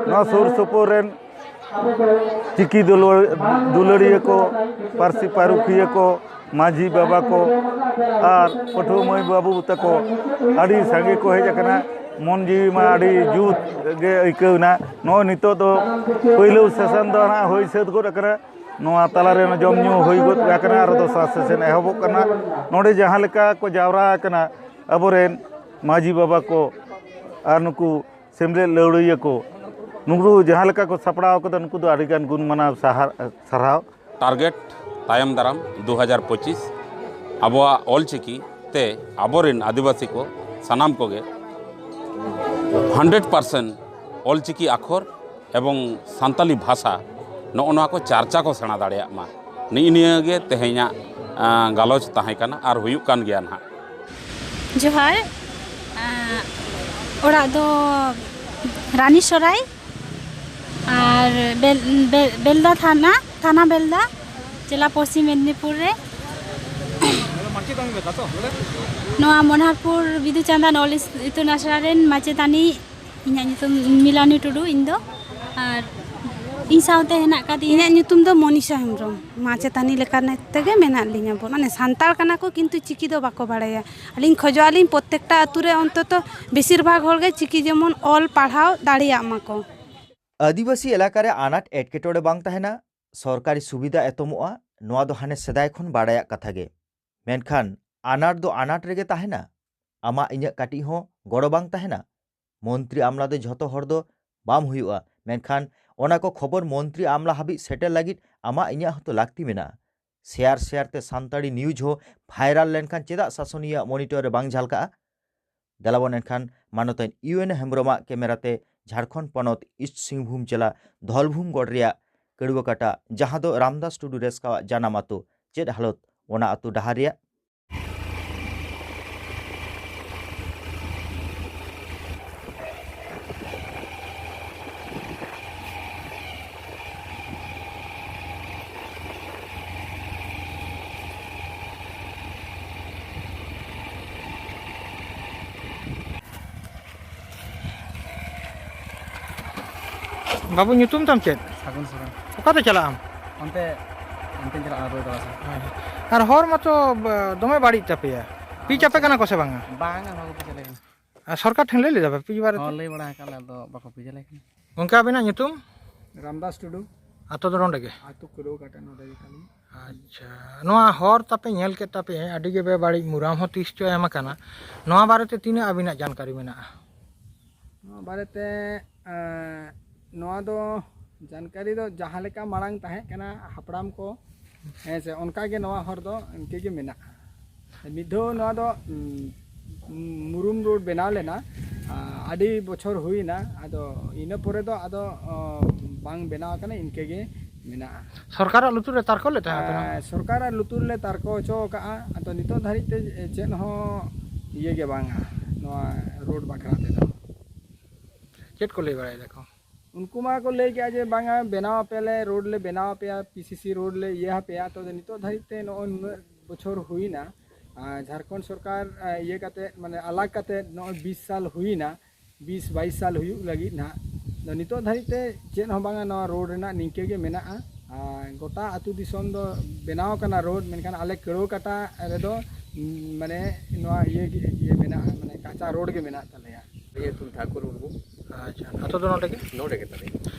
ᱱᱚᱣᱟ ᱥᱩᱨ ᱥᱩᱯᱩᱨ ᱨᱮᱱ ᱪᱤᱠᱤ ᱫᱩᱞᱟᱹᱲ- ᱫᱩᱞᱟᱹᱲᱤᱭᱟᱹ ᱠᱚ, ᱯᱟᱹᱨᱥᱤ ᱯᱟᱹᱨᱩᱠᱷᱤᱭᱟᱹ ᱠᱚ, ᱢᱟᱹᱡᱷᱤ ᱵᱟᱵᱟ ᱠᱚ ᱟᱨ ᱯᱟᱹᱴᱷᱩᱣᱟᱹ ᱢᱟᱹᱭ ᱵᱟᱹᱵᱩ ᱛᱟᱠᱚ ᱟᱹᱰᱤ ᱥᱟᱸᱜᱮ ᱠᱚ ᱦᱮᱡ ᱟᱠᱟᱱᱟ᱾ ᱢᱚᱱ ᱡᱤᱣᱤ ᱢᱟ ᱟᱹᱰᱤ ᱡᱩᱛ ᱜᱮ ᱟᱹᱭᱠᱟᱹᱣ ᱮᱱᱟ᱾ ᱱᱚᱜᱼᱚᱭ ᱱᱤᱛᱚᱜ ᱫᱚ ᱯᱳᱭᱞᱳ ᱥᱮᱥᱚᱱ ᱫᱚ ᱱᱟᱦᱟᱜ ᱦᱩᱭ ᱥᱟᱹᱛ ᱜᱚᱫ ᱟᱠᱟᱱᱟ᱾ ᱱᱚᱣᱟ ᱛᱟᱞᱟᱨᱮ ᱡᱚᱢ ᱧᱩ ᱦᱩᱭ ᱜᱚᱫ ᱟᱠᱟᱱᱟ, ᱟᱨ ᱫᱚᱥᱟᱨ ᱥᱮᱥᱚᱱ ᱮᱦᱚᱵᱚᱜ ᱠᱟᱱᱟ᱾ ᱱᱚᱰᱮ ᱡᱟᱦᱟᱸ ᱞᱮᱠᱟ ᱠᱚ ᱡᱟᱣᱨᱟ ᱟᱠᱟᱱᱟ ᱟᱵᱚᱨᱮᱱ ᱢᱟᱹᱡᱷᱤ ᱵᱟᱵᱟ ᱠᱚ ᱟᱨ ᱱᱩᱠᱩ ᱥᱮᱢᱞᱮᱫ ᱞᱟᱹᱣᱲᱤᱭᱟᱹ ᱠᱚ, ᱱᱩᱠᱩ ᱡᱟᱦᱟᱸ ᱞᱮᱠᱟ ᱠᱚ ᱥᱟᱯᱲᱟᱣ ᱠᱟᱫᱟ, ᱱᱩᱠᱩ ᱫᱚ ᱟᱹᱰᱤᱜᱟᱱ ᱜᱩᱱ ᱢᱟᱱᱟᱣ ᱥᱟᱦᱟᱨ- ᱥᱟᱨᱦᱟᱣ᱾ ᱴᱟᱨᱜᱮᱴ ᱛᱟᱭᱚᱢ ᱫᱟᱨᱟᱢ ᱫᱩ ᱦᱟᱡᱟᱨ ᱯᱚᱸᱪᱤᱥ ᱟᱵᱚᱣᱟᱜ ᱚᱞᱪᱤᱠᱤ ᱛᱮ ᱟᱵᱚᱨᱮᱱ ᱟᱹᱫᱤᱵᱟᱹᱥᱤ ᱠᱚ ᱥᱟᱱᱟᱢ ᱠᱚᱜᱮ ᱦᱟᱱᱰᱨᱮᱰ ᱯᱟᱨᱥᱮᱱᱴ ᱚᱞᱪᱤᱠᱤ ᱟᱠᱷᱚᱨ ᱮᱵᱚᱝ ᱥᱟᱱᱛᱟᱞᱤ ᱵᱷᱟᱥᱟ ᱱᱚᱜᱼᱚ ᱱᱚᱣᱟ ᱠᱚ ᱪᱟᱨᱪᱟ ᱠᱚ ᱥᱮᱬᱟ ᱫᱟᱲᱮᱭᱟᱜ ᱢᱟ᱾ ᱱᱤᱜᱼᱤ ᱱᱤᱭᱟᱹ ᱜᱮ ᱛᱮᱦᱮᱧᱟᱜ ᱟᱸ, ᱜᱟᱞᱚᱪ ᱛᱟᱦᱮᱸ ᱠᱟᱱᱟ ᱟᱨ ᱦᱩᱭᱩᱜ ᱠᱟᱱ ᱜᱮᱭᱟ ᱱᱟᱦᱟᱜ᱾ ᱡᱚᱦᱟᱨ᱾ ᱟᱸ, ᱚᱲᱟᱜ ᱫᱚ ᱨᱟᱱᱤ ᱥᱚᱨᱟᱭ ᱟᱨ ᱵᱮᱞ- ᱵᱮ- ᱵᱮᱞᱫᱟ ᱛᱷᱟᱱᱟ, ᱛᱷᱟᱱᱟ ᱵᱮᱞᱫᱟ, ᱡᱮᱞᱟ ᱯᱚᱥᱪᱤᱢ ᱢᱮᱫᱽᱱᱤᱯᱩᱨ ᱨᱮ᱾ ᱱᱚᱣᱟ ᱢᱚᱱᱦᱟᱨᱯᱩᱨ ᱵᱤᱫᱩ ᱪᱟᱸᱫᱟᱱ ᱚᱞ ᱤᱥ- ᱤᱛᱩᱱ ᱟᱥᱲᱟ ᱨᱮᱱ ᱢᱟᱪᱮᱛᱟᱹᱱᱤ᱾ ᱤᱧᱟᱹᱜ ᱧᱩᱛᱩᱢ ᱢᱤᱞᱟᱱᱤ ᱴᱩᱰᱩ, ᱤᱧ ᱫᱚ᱾ ᱟᱨ ᱤᱧ ᱥᱟᱶᱛᱮ ᱦᱮᱱᱟᱜ ᱠᱟᱫᱤᱧᱟ᱾ ᱤᱧᱟᱹᱜ ᱧᱩᱛᱩᱢ ᱫᱚ ᱢᱚᱱᱤᱥᱟ ᱦᱮᱢᱵᱨᱚᱢ᱾ ᱢᱟᱪᱮᱛᱟᱹᱱᱤ ᱞᱮᱠᱟ ᱛᱮᱜᱮ ᱢᱮᱱᱟᱜ ᱞᱤᱧᱟ ᱵᱚᱱ, ᱢᱟᱱᱮ ᱥᱟᱱᱛᱟᱲ ᱠᱟᱱᱟ ᱠᱚ, ᱠᱤᱱᱛᱩ ᱪᱤᱠᱤ ᱫᱚ ᱵᱟᱠᱚ ᱵᱟᱲᱟᱭᱟ᱾ ᱟᱹᱞᱤᱧ ᱠᱷᱚᱡᱚᱜ ᱟᱹᱞᱤᱧ ᱯᱨᱚᱛᱛᱮᱠᱴᱟ ᱟᱹᱛᱩ ᱨᱮ ᱚᱱᱛᱚᱛᱚ ᱵᱮᱥᱤᱨ ᱵᱷᱟᱜᱽ ᱦᱚᱲ ᱜᱮ ᱪᱤᱠᱤ ᱡᱮᱢᱚᱱ ᱚᱞ ᱯᱟᱲᱦᱟᱣ ᱫᱟᱲᱮᱭᱟᱜ ᱢᱟᱠᱚ᱾ ᱟᱹᱫᱤᱵᱟᱹᱥᱤ ᱮᱞᱟᱠᱟ ᱨᱮ ᱟᱱᱟᱴ ᱮᱴᱠᱮᱴᱚᱬᱮ ᱵᱟᱝ ᱛᱟᱦᱮᱱᱟ, ᱥᱚᱨᱠᱟᱨᱤ ᱥᱩᱵᱤᱫᱷᱟ ᱮᱛᱚᱢᱚᱜᱼᱟ, ᱱᱚᱣᱟ ᱫᱚ ᱦᱟᱱᱮ ᱥᱮᱫᱟᱭ ᱠᱷᱚᱱ ᱵᱟᱲᱟᱭᱟᱜ ᱠᱟᱛᱷᱟ ᱜᱮ᱾ ᱢᱮᱱᱠᱷᱟᱱ ᱟᱱᱟᱴ ᱫᱚ ᱟᱱᱟᱴ ᱨᱮᱜᱮ ᱛᱟᱦᱮᱱᱟ, ᱟᱢᱟᱜ ᱤᱧᱟᱹᱜ ᱠᱟᱹᱴᱤᱡ ᱦᱚᱸ ᱜᱚᱲᱚ ᱵᱟᱝ ᱛᱟᱦᱮᱱᱟ᱾ ᱢᱚᱱᱛᱨᱤ ᱟᱢᱞᱟ ᱫᱚ ᱡᱷᱚᱛᱚ ᱦᱚᱲ ᱫᱚ ᱵᱟᱢ ᱦᱩᱭᱩᱜᱼᱟ, ᱢᱮᱱᱠᱷᱟᱱ ᱚᱱᱟ ᱠᱚ ᱠᱷᱚᱵᱚᱨ ᱢᱚᱱᱛᱨᱤ ᱟᱢᱞᱟ ᱦᱟᱹᱵᱤᱡ ᱥᱮᱴᱮᱨ ᱞᱟᱹᱜᱤᱫ ᱟᱢᱟᱜ ᱤᱧᱟᱹᱜ ᱦᱚᱸᱛᱚ ᱞᱟᱹᱠᱛᱤ ᱢᱮᱱᱟᱜᱼᱟ᱾ ᱥᱮᱭᱟᱨ ᱥᱮᱭᱟᱨ ᱛᱮ ᱥᱟᱱᱛᱟᱲᱤ ᱱᱤᱭᱩᱡᱽ ᱦᱚᱸ ᱵᱷᱟᱭᱨᱟᱞ ᱞᱮᱱᱠᱷᱟᱱ ᱪᱮᱫᱟᱜ ᱥᱟᱥᱚᱱᱤᱭᱟᱹ ᱢᱚᱱᱤᱴᱚᱨ ᱨᱮ ᱵᱟᱝ ᱡᱷᱟᱞᱠᱟᱜᱼᱟ? ᱫᱮᱞᱟᱵᱚᱱ ᱮᱱᱠᱷᱟᱱ ᱢᱟᱱᱚᱛᱟᱱ ᱤᱭᱩ ᱮᱱ ᱦᱮᱢᱵᱨᱚᱢᱟᱜ ᱠᱮᱢᱮᱨᱟ ᱛᱮ ᱡᱷᱟᱲᱠᱷᱚᱸᱰ ᱯᱚᱱᱚᱛ ᱤᱥᱴ ᱥᱤᱝᱵᱷᱩᱢ ᱡᱮᱞᱟ ᱫᱷᱚᱞᱵᱷᱩᱢ ᱜᱚᱲ ᱨᱮᱭᱟᱜ ᱠᱟᱹᱲᱩᱣᱟᱹ ᱠᱟᱴᱟ, ᱡᱟᱦᱟᱸ ᱫᱚ ᱨᱟᱢᱫᱟᱥ ᱴᱩᱰᱩ ᱨᱮᱥᱠᱟᱣᱟᱜ ᱡᱟᱱᱟᱢ ᱟᱹᱛᱩ, ᱪᱮᱫ ᱦᱟᱞᱚᱛ ᱚᱱᱟ ᱟᱹᱛᱩ ᱰᱟᱦᱟᱨ ᱨᱮᱭᱟᱜ? ᱵᱟᱹᱵᱩ, ᱧᱩᱛᱩᱢ ᱛᱟᱢ ᱪᱮᱫ? ᱥᱟᱹᱜᱩᱱ ᱥᱚᱨᱮᱱ᱾ ᱚᱠᱟᱛᱮ ᱪᱟᱞᱟᱜ ᱟᱢ? ᱚᱱᱛᱮ ᱚᱱᱛᱮᱧ ᱪᱟᱞᱟᱜᱼᱟ, ᱨᱳᱰ ᱨᱟᱥᱟ᱾ ᱟᱨ ᱦᱚᱨ ᱢᱟᱛᱚ ᱵ- ᱫᱚᱢᱮ ᱵᱟᱹᱲᱤᱡ ᱛᱟᱯᱮᱭᱟ᱾ ᱯᱤᱪ ᱟᱯᱮ ᱠᱟᱱᱟ ᱠᱚ ᱥᱮ ᱵᱟᱝᱟ? ᱵᱟᱝᱟ, ᱵᱟᱠᱚ ᱯᱤᱪ ᱟᱞᱮ ᱠᱟᱱᱟ᱾ ᱟᱨ ᱥᱚᱨᱠᱟᱨ ᱴᱷᱮᱱ ᱞᱟᱹᱭ ᱞᱮᱫᱟ ᱯᱮ ᱯᱤᱪ ᱵᱟᱨᱮᱛᱮ? ᱦᱚᱸ, ᱞᱟᱹᱭ ᱵᱟᱲᱟ ᱟᱠᱟᱫ ᱞᱮ, ᱟᱫᱚ ᱵᱟᱠᱚ ᱯᱤᱪ ᱟᱞᱮ ᱠᱟᱱᱟ᱾ ᱜᱚᱝᱠᱮ, ᱟᱵᱤᱱᱟᱜ ᱧᱩᱛᱩᱢ? ᱨᱟᱢᱫᱟᱥ ᱴᱩᱰᱩ᱾ ᱟᱛᱳ ᱫᱚ ᱱᱚᱰᱮ ᱜᱮ? ᱟᱹᱛᱩ ᱠᱩᱰᱟᱹᱣ ᱠᱟᱴᱟ, ᱱᱚᱰᱮ ᱜᱮ ᱛᱟᱹᱞᱤᱧ᱾ ᱟᱪᱪᱷᱟ, ᱱᱚᱣᱟ ᱦᱚᱨ ᱛᱟᱯᱮ ᱧᱮᱞ ᱠᱮᱫ ᱛᱟᱯᱮ ᱟᱹᱰᱤ ᱜᱮ ᱵᱮᱵᱟᱹᱲᱤᱡ, ᱢᱩᱨᱟᱢ ᱦᱚᱸ ᱛᱤᱥ ᱪᱚ ᱮᱢ ᱟᱠᱟᱱᱟ᱾ ᱱᱚᱣᱟ ᱵᱟᱨᱮᱛᱮ ᱛᱤᱱᱟᱹᱜ ᱟᱹᱵᱤᱱᱟᱜ ᱡᱟᱱᱠᱟᱨᱤ ᱢᱮᱱᱟᱜᱼᱟ? ᱱᱚᱣᱟ ᱵᱟᱨᱮᱛᱮ ᱮᱸ, ᱱᱚᱣᱟ ᱫᱚ ᱡᱟᱱᱠᱟᱨᱤ ᱫᱚ ᱡᱟᱦᱟᱸ ᱞᱮᱠᱟ ᱢᱟᱲᱟᱝ ᱛᱟᱦᱮᱸ ᱠᱟᱱᱟ ᱦᱟᱯᱲᱟᱢ ᱠᱚ, ᱦᱮᱸ ᱥᱮ, ᱚᱱᱠᱟ ᱜᱮ ᱱᱚᱣᱟ ᱦᱚᱨ ᱫᱚ ᱤᱱᱠᱟᱹ ᱜᱮ ᱢᱮᱱᱟᱜᱼᱟ᱾ ᱢᱤᱫ ᱫᱷᱟᱣ ᱱᱚᱣᱟ ᱫᱚ ᱩᱸ, ᱢᱩᱨᱩᱢ ᱨᱳᱰ ᱵᱮᱱᱟᱣ ᱞᱮᱱᱟ, ᱟᱸ, ᱟᱹᱰᱤ ᱵᱚᱪᱷᱚᱨ ᱦᱩᱭᱱᱟ, ᱟᱫᱚ ᱤᱱᱟᱹ ᱯᱚᱨᱮ ᱫᱚ ᱟᱫᱚ ᱚ, ᱵᱟᱝ ᱵᱮᱱᱟᱣ ᱟᱠᱟᱱᱟ, ᱤᱱᱠᱟᱹ ᱜᱮ ᱢᱮᱱᱟᱜᱼᱟ᱾ ᱥᱚᱨᱠᱟᱨᱟᱜ ᱞᱩᱛᱩᱨ ᱨᱮ ᱛᱟᱨᱠᱚ ᱞᱮᱫ ᱛᱟᱦᱮᱸ ᱟᱯᱮ ᱱᱚᱣᱟ? ᱮᱸ, ᱥᱚᱨᱠᱟᱨᱟᱜ ᱞᱩᱛᱩᱨ ᱞᱮ ᱛᱟᱨᱠᱚ ᱦᱚᱪᱚ ᱟᱠᱟᱫᱼᱟ, ᱟᱫᱚ ᱱᱤᱛᱚᱜ ᱫᱷᱟᱹᱨᱤᱡ ᱛᱮ ᱪᱮᱫ ᱦᱚᱸ ᱤᱭᱟᱹ ᱜᱮ ᱵᱟᱝᱟ ᱱᱚᱣᱟ ᱨᱳᱰ ᱵᱟᱠᱷᱨᱟ ᱛᱮᱫᱚ᱾ ᱪᱮᱫ ᱠᱚ ᱞᱟᱹᱭ ᱵᱟᱲᱟᱭ ᱫᱟᱠᱚ? ᱩᱱᱠᱩ ᱢᱟ ᱠᱚ ᱞᱟᱹᱭ ᱠᱮᱜᱼᱟ ᱡᱮ ᱵᱟᱝᱟ, ᱵᱮᱱᱟᱣ ᱟᱯᱮᱭᱟᱞᱮ, ᱨᱳᱰ ᱞᱮ ᱵᱮᱱᱟᱣ ᱟᱯᱮᱭᱟ, ᱯᱤ ᱥᱤ ᱥᱤ ᱨᱳᱰ ᱞᱮ ᱤᱭᱟᱹ ᱟᱯᱮᱭᱟ᱾ ᱛᱚ ᱱᱤᱛᱚᱜ ᱫᱷᱟᱹᱨᱤᱡ ᱛᱮ ᱱᱚᱜᱼᱚᱭ ᱱᱩᱱᱟᱹᱜ ᱵᱚᱪᱷᱚᱨ ᱦᱩᱭᱱᱟ, ᱟᱨ ᱡᱷᱟᱲᱠᱷᱚᱸᱰ ᱥᱚᱨᱠᱟᱨ ᱟᱸ, ᱤᱭᱟᱹ ᱠᱟᱛᱮ, ᱢᱟᱱᱮ ᱟᱞᱟᱜᱽ ᱠᱟᱛᱮ ᱱᱚᱜᱼᱚᱭ ᱵᱤᱥ ᱥᱟᱞ ᱦᱩᱭᱱᱟ, ᱵᱤᱥ ᱵᱟᱭᱤᱥ ᱥᱟᱞ ᱦᱩᱭᱩᱜ ᱞᱟᱹᱜᱤᱫ ᱱᱟᱦᱟᱜ᱾ ᱟᱫᱚ ᱱᱤᱛᱚᱜ ᱫᱷᱟᱹᱨᱤᱡ ᱛᱮ ᱪᱮᱫ ᱦᱚᱸ ᱵᱟᱝᱟ, ᱱᱚᱣᱟ ᱨᱳᱰ ᱨᱮᱱᱟᱜ ᱱᱤᱝᱠᱟᱹ ᱜᱮ ᱢᱮᱱᱟᱜᱼᱟ᱾ ᱟᱨ ᱜᱚᱴᱟ ᱟᱹᱛᱩ ᱫᱤᱥᱚᱢ ᱫᱚ ᱵᱮᱱᱟᱣ ᱠᱟᱱᱟ ᱨᱳᱰ, ᱢᱮᱱᱠᱷᱟᱱ ᱟᱞᱮ ᱠᱟᱹᱲᱣᱟᱹ ᱠᱟᱴᱟ ᱨᱮᱫᱚ, ᱩᱸ, ᱢᱟᱱᱮ ᱱᱚᱣᱟ ᱤᱭᱟᱹ ᱜᱮ, ᱤᱭᱟᱹ ᱢᱮᱱᱟᱜᱼᱟ, ᱢᱟᱱᱮ ᱠᱟᱸᱪᱟ ᱨᱳᱰ ᱜᱮ ᱢᱮᱱᱟᱜ ᱛᱟᱞᱮᱭᱟ᱾ ᱤᱧᱟᱹᱜ ᱧᱩᱛᱩᱢ ᱴᱷᱟᱠᱩᱨ ᱢᱩᱨᱢᱩ᱾ ᱟᱪᱪᱷᱟ, ᱟᱛᱳ ᱫᱚ ᱱᱚᱰᱮ ᱜᱮ? ᱱᱚᱰᱮ ᱜᱮ ᱛᱟᱞᱮ᱾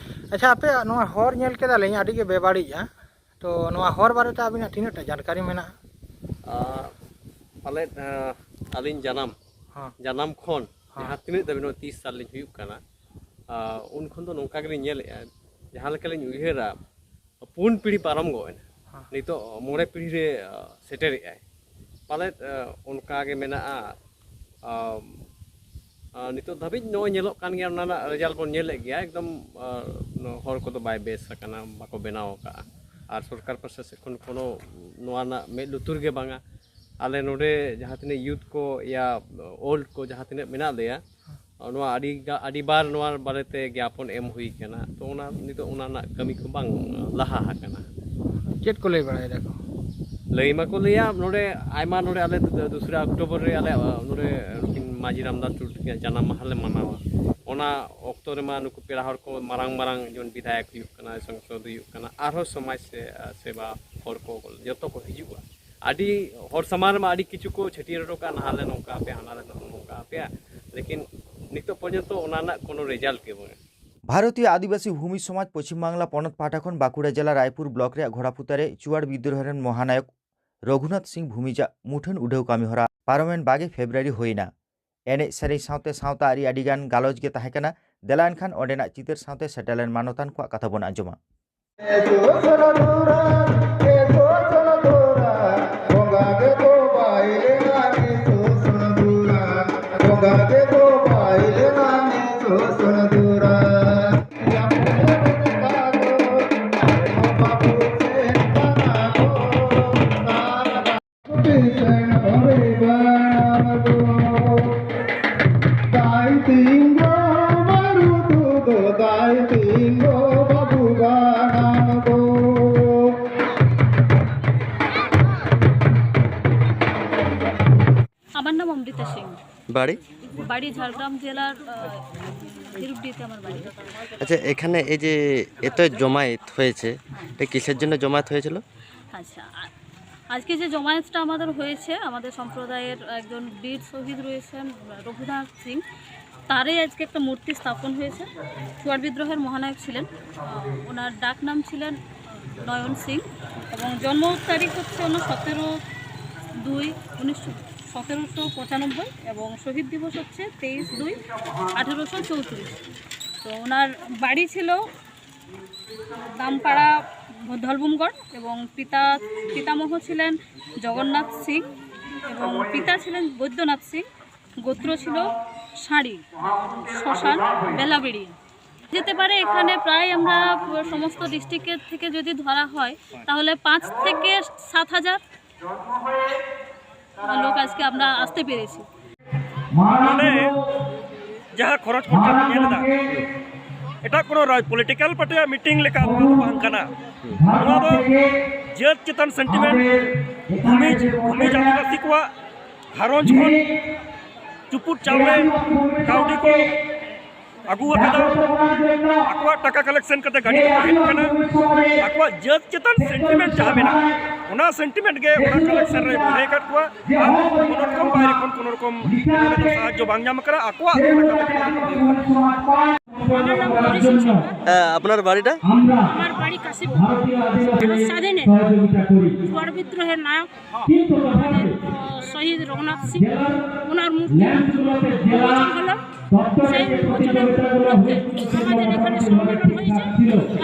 ᱟᱪᱪᱷᱟ, ᱟᱯᱮᱭᱟᱜ ᱱᱚᱣᱟ ᱦᱚᱨ ᱧᱮᱞ ᱠᱮᱫᱟᱞᱤᱧ ᱟᱹᱰᱤ ᱜᱮ ᱵᱮᱵᱟᱹᱲᱤᱡᱼᱟ, ᱛᱚ ᱱᱚᱣᱟ ᱦᱚᱨ ᱵᱟᱨᱮᱛᱮ ᱟᱹᱵᱤᱱᱟᱜ ᱛᱤᱱᱟᱹᱜ ᱴᱟ ᱡᱟᱱᱠᱟᱨᱤ ᱢᱮᱱᱟᱜᱼᱟ? ᱟᱨ ᱯᱟᱞᱮᱫ, ᱟᱸ, ᱟᱹᱞᱤᱧ ᱡᱟᱱᱟᱢ, ᱦᱚᱸ᱾ ᱡᱟᱱᱟᱢ ᱠᱷᱚᱱ ᱦᱚᱸ᱾ ᱡᱟᱦᱟᱸ ᱛᱤᱱᱟᱹᱜ ᱫᱷᱟᱹᱵᱤᱡ ᱱᱚᱜᱼᱚᱭ ᱛᱤᱥ ᱥᱟᱞ ᱞᱤᱧ ᱦᱩᱭᱩᱜ ᱠᱟᱱᱟ, ᱟᱨ ᱩᱱ ᱠᱷᱚᱱ ᱫᱚ ᱱᱚᱝᱠᱟ ᱜᱮᱞᱤᱧ ᱧᱮᱞᱮᱫᱼᱟ, ᱡᱟᱦᱟᱸ ᱞᱮᱠᱟᱞᱤᱧ ᱩᱭᱦᱟᱹᱨᱟ, ᱯᱩᱱ ᱯᱤᱲᱦᱤ ᱯᱟᱨᱚᱢ ᱜᱚᱫ ᱮᱱᱟ᱾ ᱦᱚᱸ᱾ ᱱᱤᱛᱚᱜ ᱢᱚᱬᱮ ᱯᱤᱲᱦᱤ ᱨᱮ, ᱟᱸ, ᱥᱮᱴᱮᱨᱮᱫᱼᱟᱭ᱾ ᱯᱟᱞᱮᱫ, ᱟᱸ, ᱚᱱᱠᱟ ᱜᱮ ᱢᱮᱱᱟᱜᱼᱟ᱾ ᱟᱢ, ᱟᱨ ᱱᱤᱛᱚᱜ ᱫᱷᱟᱹᱵᱤᱡ ᱱᱚᱜᱼᱚᱭ ᱧᱮᱞᱚᱜ ᱠᱟᱱ ᱜᱮᱭᱟ, ᱚᱱᱟ ᱨᱮᱱᱟᱜ ᱨᱮᱡᱟᱞᱴ ᱵᱚᱱ ᱧᱮᱞᱮᱫ ᱜᱮᱭᱟ᱾ ᱮᱠᱫᱚᱢ, ᱟᱨ, ᱦᱚᱨ ᱠᱚᱫᱚ ᱵᱟᱭ ᱵᱮᱥ ᱟᱠᱟᱱᱟ, ᱵᱟᱠᱚ ᱵᱮᱱᱟᱣ ᱟᱠᱟᱫᱼᱟ᱾ ᱟᱨ ᱥᱚᱨᱠᱟᱨ ᱯᱟᱥᱴᱟ ᱥᱮᱫ ᱠᱷᱚᱱ ᱠᱳᱱᱳ ᱱᱚᱣᱟ ᱨᱮᱱᱟᱜ ᱢᱮᱫ ᱞᱩᱛᱩᱨ ᱜᱮ ᱵᱟᱝᱟ᱾ ᱟᱞᱮ ᱱᱚᱰᱮ ᱡᱟᱦᱟᱸ ᱛᱤᱱᱟᱹᱜ ᱭᱩᱛᱷ ᱠᱚ ᱭᱟ ᱳᱞᱰ ᱠᱚ ᱡᱟᱦᱟᱸ ᱛᱤᱱᱟᱹᱜ ᱢᱮᱱᱟᱜ ᱞᱮᱭᱟ, ᱱᱚᱣᱟ ᱟᱹᱰᱤ ᱜᱟ-, ᱟᱹᱰᱤ ᱵᱟᱨ ᱱᱚᱣᱟ ᱵᱟᱨᱮᱛᱮ ᱜᱮᱯᱚᱱ ᱮᱢ ᱦᱩᱭ ᱠᱟᱱᱟ᱾ ᱛᱚ, ᱚᱱᱟ ᱱᱤᱛᱚᱜ ᱚᱱᱟ ᱨᱮᱱᱟᱜ ᱠᱟᱹᱢᱤ ᱠᱚ ᱵᱟᱝ ᱞᱟᱦᱟ ᱟᱠᱟᱱᱟ᱾ ᱪᱮᱫ ᱠᱚ ᱞᱟᱹᱭ ᱵᱟᱲᱟᱭ ᱫᱟᱠᱚ? ᱞᱟᱹᱭ ᱢᱟᱠᱚ ᱞᱟᱹᱭᱟ, ᱱᱚᱰᱮ ᱟᱭᱢᱟ, ᱱᱚᱰᱮ ᱟᱞᱮ ᱫᱚᱥᱨᱟ ᱚᱠᱴᱳᱵᱚᱨ ᱨᱮ ᱟᱞᱮ, ᱱᱚᱰᱮ ᱱᱩᱠᱤᱱ ᱢᱟᱹᱡᱷᱤ ᱨᱟᱢᱫᱟᱥ ᱴᱩᱰᱩ ᱛᱟᱹᱠᱤᱱᱟᱜ ᱡᱟᱱᱟᱢ ᱢᱟᱦᱟ ᱞᱮ ᱢᱟᱱᱟᱣᱟ᱾ ᱚᱱᱟ ᱚᱠᱛᱚ ᱨᱮᱢᱟ ᱱᱩᱠᱩ ᱯᱮᱲᱟ ᱦᱚᱲ ᱠᱚ ᱢᱟᱨᱟᱝ ᱢᱟᱨᱟᱝ ᱡᱮᱢᱚᱱ ᱵᱤᱫᱷᱟᱭᱚᱠ ᱦᱩᱭᱩᱜ ᱠᱟᱱᱟ, ᱥᱚᱝᱥᱚᱫ ᱦᱩᱭᱩᱜ ᱠᱟᱱᱟ, ᱟᱨᱦᱚᱸ ᱥᱚᱢᱟᱡᱽ ᱥᱮ, ᱥᱮᱵᱟ ᱦᱚᱲ ᱠᱚ ᱡᱚᱛᱚ ᱠᱚ ᱦᱤᱡᱩᱜᱼᱟ᱾ ᱟᱹᱰᱤ ᱦᱚᱲ ᱥᱟᱢᱟᱝ ᱨᱮᱢᱟ ᱟᱹᱰᱤ ᱠᱤᱪᱷᱩ ᱠᱚ ᱪᱷᱟᱹᱴᱭᱟᱹᱨ ᱦᱚᱴᱚ ᱠᱟᱜᱼᱟ, ᱱᱟᱦᱟᱞᱮ ᱱᱚᱝᱠᱟ ᱟᱯᱮᱭᱟ, ᱦᱟᱱᱟᱞᱮ ᱱᱚᱝᱠᱟ ᱟᱯᱮᱭᱟ, ᱞᱮᱠᱤᱱ ᱱᱤᱛᱚᱜ ᱯᱚᱨᱡᱚᱱᱛᱚ ᱚᱱᱟ ᱨᱮᱱᱟᱜ ᱠᱳᱱᱳ ᱨᱮᱡᱟᱞᱴ ᱜᱮ ᱵᱟᱝ᱾ ᱵᱷᱟᱨᱚᱛᱤᱭᱚ ᱟᱹᱫᱤᱵᱟᱹᱥᱤ ᱵᱷᱩᱢᱤ ᱥᱚᱢᱟᱡᱽ ᱯᱚᱪᱷᱤᱢ ᱵᱟᱝᱞᱟ ᱯᱚᱱᱚᱛ ᱯᱟᱦᱴᱟ ᱠᱷᱚᱱ ᱵᱟᱸᱠᱩᱲᱟ ᱡᱮᱞᱟ ᱨᱟᱭᱯᱩᱨ ᱵᱞᱚᱠ ᱨᱮᱭᱟᱜ ᱜᱷᱚᱲᱟᱯᱩᱛᱟ ᱨᱮ ᱪᱩᱣᱟᱲ ᱵᱤᱫᱽᱫᱨᱳᱦᱚ ᱨᱮᱱ ᱢᱚᱦᱟᱱᱟᱭᱚᱠ ᱨᱚᱜᱷᱩᱱᱟᱛᱷ ᱥᱤᱝ ᱵᱷᱩᱢᱤᱡᱟᱜ ᱢᱩᱴᱷᱟᱹᱱ ᱩᱰᱷᱟᱹᱣ ᱠᱟᱹᱢᱤᱦᱚᱨᱟ ᱯᱟᱨᱚᱢᱮᱱ ᱵᱟᱜᱮ ᱯᱷᱮᱵᱽᱨᱩᱣᱟᱨᱤ ᱦᱩᱭᱮᱱᱟ᱾ ᱮᱱᱮᱡ ᱥᱮᱨᱮᱧ ᱥᱟᱶᱛᱮ ᱥᱟᱶᱛᱟ ᱟᱹᱨᱤ ᱟᱹᱰᱤᱜᱟᱱ ᱜᱟᱞᱚᱪ ᱜᱮ ᱛᱟᱦᱮᱸ ᱠᱟᱱᱟ᱾ ᱫᱮᱞᱟ ᱮᱱᱠᱷᱟᱱ ᱚᱸᱰᱮᱱᱟᱜ ᱪᱤᱛᱟᱹᱨ ᱥᱟᱶᱛᱮ ᱥᱮᱴᱮᱨ ᱞᱮᱱ ᱢᱟᱱᱚᱛᱟᱱ ᱠᱚᱣᱟᱜ ᱠᱟᱛᱷᱟ ᱵᱚᱱ ᱟᱸᱡᱚᱢᱟ᱾ আমার নাম অমৃতা সিং। বাড়ি? বাড়ি ঝাড়গ্রাম জেলার, আহ, হিরুপডিতে আমার বাড়ি। আচ্ছা, এখানে এই যে এত জমায়েত হয়েছে, এটা কিসের জন্য জমায়েত হয়েছিল? আচ্ছা, আ-, আজকে যে জমায়েতটা আমাদের হয়েছে, আমাদের সম্প্রদায়ের একজন বীর শহীদ রয়েছেন রঘুনাথ সিং, তারই আজকে একটা মূর্তি স্থাপন হয়েছে। চুয়াড় বিদ্রোহের মহানায়ক ছিলেন, আহ, ওনার ডাক নাম ছিলেন, আহ, নয়ন সিং, এবং জন্ম তারিখ হচ্ছে ওনার সতেরো দুই উনিশশো, সতেরোশো পঁচানব্বই, এবং শহীদ দিবস হচ্ছে তেইশ দুই আঠেরোশো চৌত্রিশ। তো ওনার বাড়ি ছিল দামপাড়া ধলভূমগড়, এবং পিতা, পিতামহ ছিলেন জগন্নাথ সিং এবং পিতা ছিলেন বৈদ্যনাথ সিং। গোত্র ছিল সাঁড়ি, শ্মশান বেলাবেড়ি। যেতে পারে, এখানে প্রায় আমরা সমস্ত ডিস্ট্রিক্টের থেকে যদি ধরা হয়, তাহলে পাঁচ থেকে সাত হাজার লোক আজকে আমরা আসতে পেরেছি। ᱱᱚᱰᱮ ᱡᱟᱦᱟᱸ ᱠᱷᱚᱨᱚᱪ ᱠᱷᱚᱨᱪᱟ ᱠᱚ ᱧᱮᱞ ᱮᱫᱟ, ᱮᱴᱟᱜ ᱠᱳᱱᱳ ᱨᱟᱡᱽ ᱯᱚᱞᱤᱴᱤᱠᱟᱞ ᱯᱟᱨᱴᱤᱭᱟᱜ ᱢᱤᱴᱤᱝ ᱞᱮᱠᱟ ᱱᱚᱣᱟ ᱫᱚ ᱵᱟᱝ ᱠᱟᱱᱟ᱾ ᱱᱚᱣᱟ ᱫᱚ ᱡᱟᱹᱛ ᱪᱮᱛᱟᱱ ᱥᱮᱱᱴᱤᱢᱮᱱᱴ, ᱵᱷᱩᱢᱤᱡᱽ, ᱵᱷᱩᱢᱤᱡᱽ ᱟᱹᱫᱤᱵᱟᱹᱥᱤ ᱠᱚᱣᱟᱜ ᱜᱷᱟᱨᱚᱸᱡᱽ ᱠᱷᱚᱱ ᱪᱩᱯᱩᱫ ᱪᱟᱣᱞᱮ, ᱠᱟᱹᱣᱰᱤ ᱠᱚ ᱟᱹᱜᱩ ᱟᱠᱟᱫᱟ, ᱟᱠᱚᱣᱟᱜ ᱴᱟᱠᱟ ᱠᱟᱞᱮᱠᱥᱚᱱ ᱠᱟᱛᱮ ᱜᱟᱹᱰᱤ ᱠᱚ ᱦᱮᱡ ᱠᱟᱱᱟ, ᱟᱠᱚᱣᱟᱜ ᱡᱟᱹᱛ ᱪᱮᱛᱟᱱ ᱥᱮᱱᱴᱤᱢᱮᱱᱴ ᱡᱟᱦᱟᱸ ᱢᱮᱱᱟᱜᱼᱟ, ᱚᱱᱟ ᱥᱮᱱᱴᱤᱢᱮᱱᱴ ᱜᱮ ᱚᱱᱟ ᱠᱟᱞᱮᱠᱥᱚᱱ ᱨᱮ ᱵᱚᱲᱦᱮ ᱟᱠᱟᱫ ᱠᱚᱣᱟ᱾ ᱟᱨ ᱠᱳᱱᱳ ᱨᱚᱠᱚᱢ ᱵᱟᱭᱨᱮ ᱠᱷᱚᱱ ᱠᱳᱱᱳ ᱨᱚᱠᱚᱢ ᱥᱟᱦᱟᱡᱽᱡᱚ ᱵᱟᱝ ᱧᱟᱢ ᱟᱠᱟᱱᱟ, ᱟᱠᱚᱣᱟᱜ ᱴᱟᱠᱟ ᱛᱮᱜᱮ ᱱᱚᱣᱟ ᱫᱚᱠᱚ ᱦᱩᱭᱩᱜ ᱠᱟᱱᱟ᱾ ᱦᱮᱸ, ᱟᱯᱱᱟᱨ ᱵᱟᱲᱤᱴᱟ? আমার বাড়ি কাশীপুর। ভারত স্বাধীনের চুয়াড় বিদ্রোহের নায়ক আমাদের, আহ, শহীদ রঘুনাথ সিং, ওনার মূর্তি উন্মোচন হলো। সেই উন্মোচন উপলক্ষে আমাদের এখানে সম্মেলন হয়েছে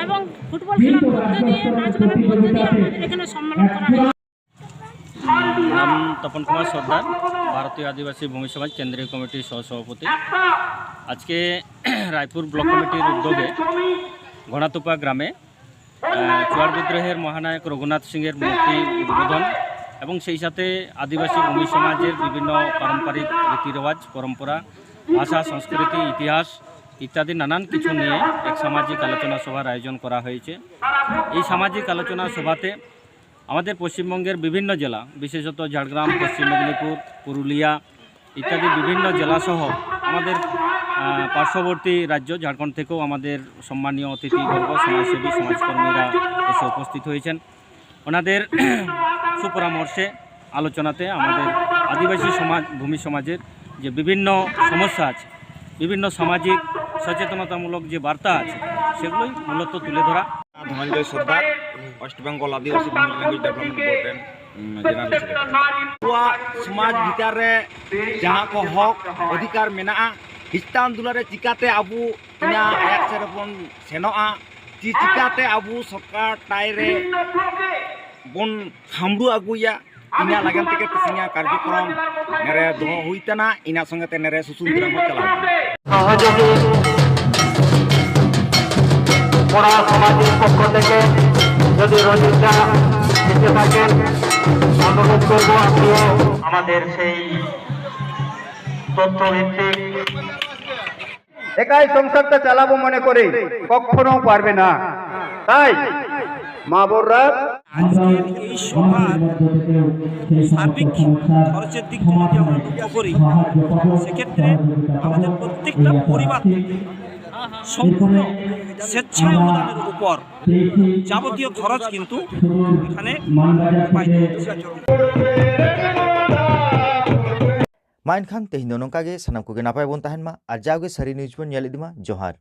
এবং ফুটবল খেলার মধ্য দিয়ে, নাচ গানের মধ্য দিয়ে আমাদের এখানে সম্মেলন করা হয়েছে। নাম তপন কুমার সর্দার, ভারতীয় আদিবাসী ভূমি সমাজ কেন্দ্রীয় কমিটির সহসভাপতি। আজকে রায়পুর ব্লক কমিটির উদ্যোগে ঘোড়াতুপা গ্রামে আহ, চুয়াড় বিদ্রোহের মহানায়ক রঘুনাথ সিংয়ের মূর্তি উদ্বোধন এবং সেই সাথে আদিবাসী ভূমি সমাজের বিভিন্ন পারম্পরিক রীতি রেওয়াজ, পরম্পরা, ভাষা, সংস্কৃতি, ইতিহাস ইত্যাদি নানান কিছু নিয়ে এক সামাজিক আলোচনা সভার আয়োজন করা হয়েছে। এই সামাজিক আলোচনা সভাতে আমাদের পশ্চিমবঙ্গের বিভিন্ন জেলা, বিশেষত ঝাড়গ্রাম, পশ্চিম মেদিনীপুর, পুরুলিয়া ইত্যাদি বিভিন্ন জেলা সহ আমাদের আহ, পার্শ্ববর্তী রাজ্য ঝাড়খণ্ড থেকেও আমাদের সম্মানীয় অতিথিবর্গ, সমাজসেবী, সমাজকর্মীরা এসে উপস্থিত হয়েছেন। ওনাদের সুপরামর্শে, আলোচনাতে আমাদের আদিবাসী সমাজ, ভূমি সমাজের যে বিভিন্ন সমস্যা আছে, বিভিন্ন সামাজিক সচেতনতামূলক যে বার্তা আছে, সেগুলোই মূলত তুলে ধরা। ᱫᱷᱚᱱᱚᱱᱡᱚᱭ ᱥᱚᱨᱫᱟᱨ, ᱳᱭᱮᱥᱴ ᱵᱮᱝᱜᱚᱞ ᱟᱹᱫᱤᱵᱟᱹᱥᱤ ᱵᱷᱩᱢᱤ ᱞᱮᱝᱜᱩᱭᱮᱡᱽ ᱰᱮᱵᱷᱞᱚᱯᱢᱮᱱᱴ ᱵᱳᱨᱰ ᱨᱮᱱ ᱡᱮᱱᱟᱨᱮᱞ ᱥᱮᱠᱨᱮᱴᱟᱨᱤ᱾ ᱟᱵᱚᱣᱟᱜ ᱥᱚᱢᱟᱡᱽ ᱵᱷᱤᱛᱟᱨ ᱨᱮ ᱡᱟᱦᱟᱸ ᱠᱚ ᱦᱚᱠ ᱚᱫᱷᱤᱠᱟᱨ ᱢᱮᱱᱟᱜᱼᱟ, ᱦᱤᱥᱴᱟᱱ ᱫᱩᱞᱟ ᱨᱮ ᱪᱤᱠᱟᱛᱮ ᱟᱵᱚ ᱚᱱᱟ ᱟᱭᱟᱜ ᱥᱮᱫ ᱨᱮᱵᱚᱱ ᱥᱮᱱᱚᱜᱼᱟ, ᱪᱤ ᱪᱤᱠᱟᱛᱮ ᱟᱵᱚ ᱥᱚᱨᱠᱟᱨ ᱴᱟᱭ ᱨᱮ ᱵᱚᱱ ᱦᱟᱢᱲᱩ ᱟᱹᱜᱩᱭᱟ, ᱤᱱᱟ ᱞᱟᱜᱟᱱ ᱛᱮᱜᱮ ᱛᱮᱥᱤᱧᱟ ᱠᱟᱨᱡᱚᱠᱨᱚᱢ ᱱᱮᱨᱮ ᱫᱚᱦᱚ ᱦᱩᱭ ᱛᱟᱱᱟ, ᱤᱱᱟ ᱥᱚᱸᱜᱮ ᱛᱮ ᱱᱮᱨᱮ ᱥᱩᱥᱩᱱ ᱜᱨᱟᱢ ᱦᱚᱸ ᱪᱟᱞᱟᱣ ᱠᱟᱱᱟ᱾ ᱥᱚᱦᱚᱡᱳᱜᱤ ᱠᱚᱲᱟ ᱥᱟᱢᱟᱡᱤᱠ ᱯᱚᱠᱠᱷᱚ ᱛᱷᱮᱠᱮ ᱡᱩᱫᱤ ᱨᱚᱡᱤᱛᱟ ᱡᱤᱛᱮ ᱛᱷᱟᱠᱮᱱ, অনুরোধ করব আপনিও আমাদের সেই তথ্যভিত্তিক একাই সংসারটা চালাবো মনে করে কখনো পারবে না। তাই মা বোনরা আজকের এই সভার সার্বিক খরচের দিক থেকে যদি আমরা লক্ষ্য করি, সেক্ষেত্রে আমাদের প্রত্যেকটা পরিবার থেকে সম্পূর্ণ স্বেচ্ছায় অনুদানের উপর যাবতীয় খরচ কিন্তু এখানে উপায়। ᱢᱟ ᱮᱱᱠᱷᱟᱱ ᱛᱮᱦᱮᱧ ᱫᱚ ᱱᱚᱝᱠᱟ ᱜᱮ, ᱥᱟᱱᱟᱢ ᱠᱚᱜᱮ ᱱᱟᱯᱟᱭ ᱵᱚᱱ ᱛᱟᱦᱮᱱ ᱢᱟ ᱟᱨ ᱡᱟᱣᱜᱮ ᱥᱟᱹᱨᱤ ᱱᱤᱭᱩᱡᱽ ᱵᱚᱱ ᱧᱮᱞ ᱤᱫᱤ ᱢᱟ᱾ ᱡᱚᱦᱟᱨ᱾